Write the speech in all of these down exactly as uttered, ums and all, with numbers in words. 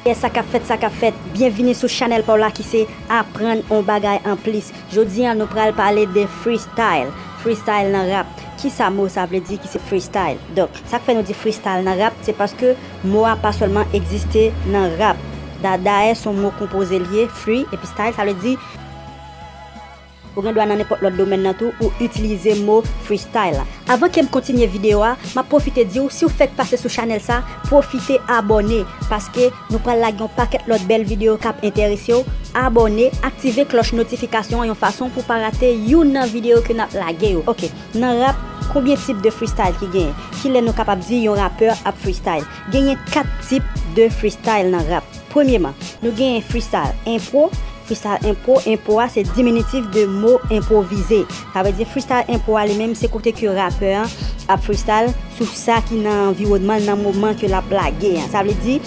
Yes, sa k ap fèt, sa k ap fèt. Byenvini sou chanèl pa w la ki se Aprann on bagay anplis. Jodi a, nou pral pale de freestyle. Freestyle nan rap. Ki sa mo sa vle di ki se freestyle? Donk, sa k fè nou di freestyle nan rap, se paske mo a pa sèlman egziste nan rap. Da-, dayè, se yon mo konpoze l ye, free, epi style, sa vle di ou gen dwa nan nenpòt lòt domèn nan tou, ou itilize mo freestyle la. Avan ke m kontinye videyo a, m ap pwofite di w, si w fèk pase sou chanèl sa, pwofite abòne, paske nou pral lage yon pakèt lòt bèl videyo k ap enterese w. Abòne, aktive klòch notifikasyon an yon fason pou w pa rate youn nan videyo ke n ap lage yo. Oke, nan rap, konbyen tip de freestyle ki genyen? Kilè nou kapab di yon rapè ap freestyle? Genyen kat tip de freestyle nan rap. Premyeman, nou genyen freestyle enpwo. Freestyle enpwo, enpwo a se diminitif de mo enpwovize. Sa vle di freestyle enpwo a li menm se kote ke rapè an ap freestyle sou sa ki nan anviwònman l nan moman ke l ap lage an. Sa vle di,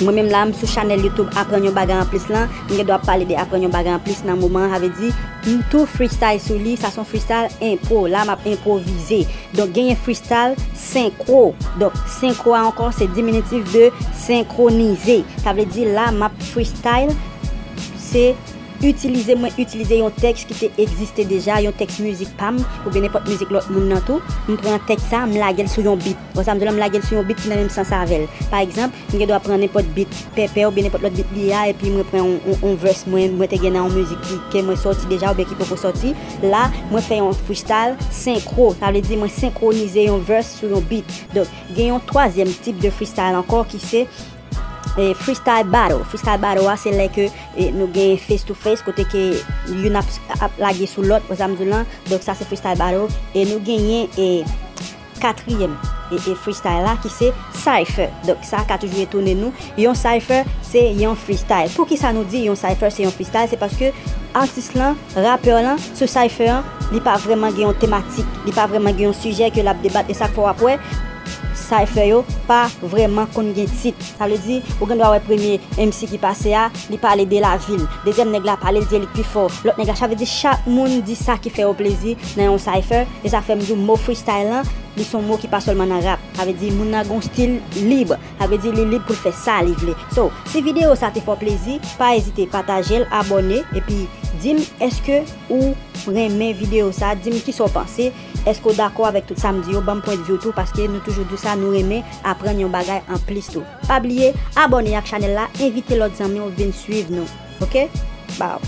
mwen menm la, m sou chanèl YouTube Aprann yon bagay anplis lan, m gen dwa ap pale de Aprann yon bagay anplis nan moman an. Sa vle di, m tou freestyle sou li, sa se yon freestyle enpwo. La, m ap enpwovize. Donk, genyen freestyle senkwo. Donk, senkwo a ankò, se diminitif de senkwonize. Sa vle di, la, m ap freestyle, se itilize, mwen itilize yon tèks ki te egziste deja, yon tèks mizik pa m, oubyen nenpòt mizik lòt moun nan tou. M pran tèks sa, m lage l sou yon beat. Bon, sa m di la, m lage l sou yon beat ki nan menm sans avè l. Pa egzanp, m gen dwa pran nenpòt beat pèpè oubyen nenpòt lòt beat li ye a, epi mwen pran yon, yon, yon verse mwen, mwen te gen nan yon mizik ki, ke mwen sòti deja oubyen ki poko sòti. La, mwen fè yon freestyle senkwo. Sa vle di mwen senkwonize yon verse sou yon beat. Donk, gen yon twazyèm tip de freestyle ankò ki se, e, freestyle battle. Freestyle battle a, se lè ke, e, nou gen face to face, kote ke youn ap, ap lage sou lòt, wè sa m di w lan. Donk, sa se freestyle battle. E nou genyen, e, katriyèm, e, e, freestyle la, ki se cypher. Donk, sa ka toujou etone nou. Yon cypher, se yon freestyle. Poukisa nou di yon cypher se yon freestyle? Se paske atis lan, rapè lan, sou cypher an, li pa vrèman gen yon tematik. Li pa vrèman gen yon sijè ke l ap debat. E sa k fè w ap wè, cypher yo pa vrèman konn gen tit. Sa vle di, ou gen dwa wè premye M C ki pase a, li pale de lavil. Dezyèm nèg la pale, l di e li k pi fò. Lòt nèg la, sa vle di, chak moun di sa ki fè yo plezi nan yon cypher. E sa fè m di w mo freestyle lan, li se yon mo ki pa sèlman nan rap. Sa vle di, moun nan gen yon stil lib. Sa vle di, li lib pou l fè sa li vle. So, si videyo sa te fè w plezi, pa ezite pataje l, abòne, epi di m, èske ou renmen videyo sa? Di m kisa w panse. Èske w dakò avèk tout sa m di yo? Ban m pwennvi w tou, paske nou toujou di w sa, nou renmen aprann yon bagay anplis tou. Pa bliye, abòne ak chanèl la, envite lòt zanmi w vin swiv nou. Oke? Baw.